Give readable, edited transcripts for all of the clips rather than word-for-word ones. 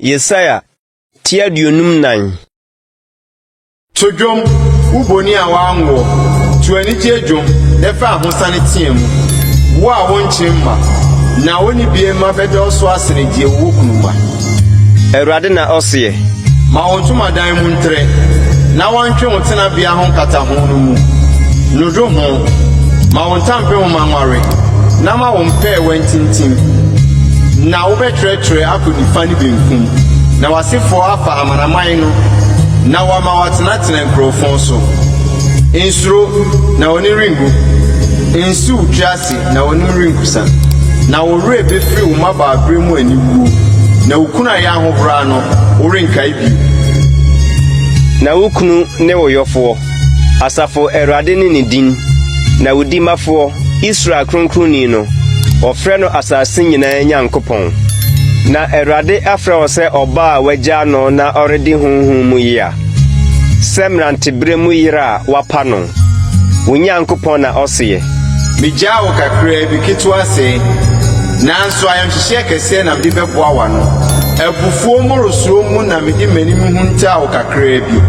Yesaia ti 54. To dwom, wo bonin a woanwoɔ, to anigyeɛ dwom na fa ahosane teɛ mu, wo a wonkyem mma, na onnibie mma bɛdɔɔso asene deɛ wɔwɔ kunu mma. Awurade na ɔseɛ. Ma wo ntomadan mu ntrɛ, na wɔntwe wo tenabea ho nkataho no mu. Nnodwo ho, ma wo ntampehoma nware, na ma wo mpɛɛwa ntintim. Na wobɛtrɛtrɛ akɔ nifa ne benkum, na w'asefoɔ afa amanaman no, na wɔama wɔatenatena nkurɔfo so. Nsuro, na w'ani rengu. Nsi wo tiri ase, na w'anim renkusa. Na wo werɛ bɛfiri wo mmabaaberɛ mu aniwuo, na wo kunu ayɛ ahohora no, worenkae bio. Na wo kunu ne wo yɔfoɔ, Asafo Awurade ne ne din, na wo dimafoɔ, Israel Kronkronni no, wɔfrɛ no asase nyinaa Nyankopɔn. Na Awurade afrɛ wo sɛ ɔbaa a wɔagyaa no na ɔredi honhom mu yea, sɛ mmeranteberɛ mu yere a wɔapa no, wo Nyankopɔn na ɔseɛ. Megyaa wo kakraa bi, ketewa sɛɛ, nanso ayamhyehyeɛ kɛseɛ na mede bɛboa w'ano. Abufuo mmorosoɔ mu na mede m'anim huntaa wo kakraa bi,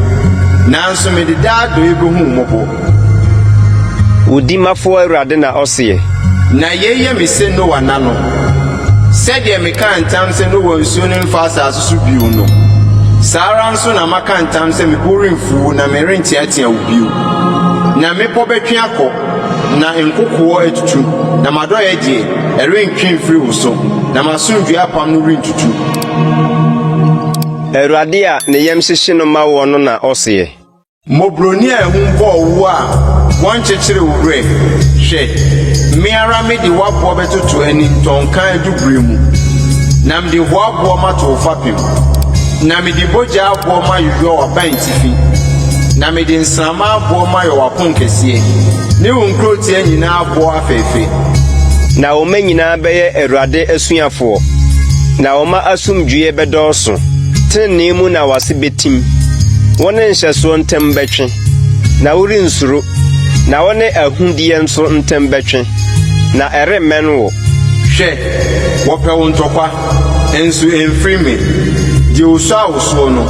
nanso mede daa adɔeɛ bɛhu wo mmɔbɔ. Wo dimafoɔ Awurade na ɔseɛ. Na yei yɛ me sɛ Noa nna no, sɛdeɛ mekaa ntam sɛ Noa nsuo no mfa asase so bio no, saa ara nso na maka ntam sɛ me bo remfu wo na merenteatea wo bio. Na mmepɔ bɛtwe akɔ, na nkokoɔ atutu, na m'adɔeɛ deɛ, ɛrentwe mfiri wo so, na m'asomdwoeɛ apam no rentutu. Awurade a ne yam hyehye no ma woɔ no na ɔseɛ. Mmɔborɔni a ahum bɔɔ wo a wɔnkyekyere wo werɛ, hwɛ, me ara mede w'aboɔ bɛtoto anintɔnka adubire mu, na mede hoaboɔ mato wo fapem, na mede bogya aboɔ mayeyɔ w'abantifi, na mede nsramma aboɔ mayɔ w'aponkɛseɛ, ne wo nkurotia nyinaa aboɔ afɛɛfɛ. Na wo mma nyinaa bɛyɛ Awurade asuafoɔ, na wo mma asomdwoeɛ bɛdɔɔso. Tenenee mu na w'ase bɛtim. Wo ne nhyɛsoɔ ntam bɛtwe, na worensuro, na wo ne ahudeɛ nso ntam bɛtwe, na ɛremmɛn wo. Hwɛ, wɔpɛ wo ntɔkwa, nso ɛmfiri me. Deɛ ɔsua wo soɔ no,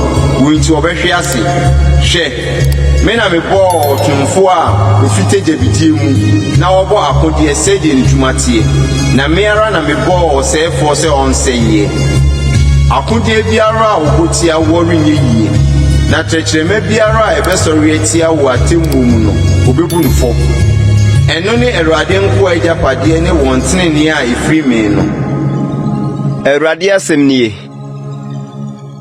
wo nti ɔbɛhwe ase. Hwɛ, Me na mebɔɔ ɔtomfoɔ a ɔfita gyabidie mu na ɔbɔ akodeɛ sɛdeɛ ne dwuma teɛ, na me ara na mebɔɔ ɔsɛefoɔ sɛ ɔnsɛeɛ. Akodeɛ biara a wɔbɔ tia woɔ renyɛ yie, na tɛkyerɛma biara a ɛbɛsɔre atia wo atemmuo mu no, wɔbɛbu no fɔ. Ɛno ne Awurade nkoa agyapadeɛ ne wɔn tenenee a ɛfiri me no. Awurade asɛm nie.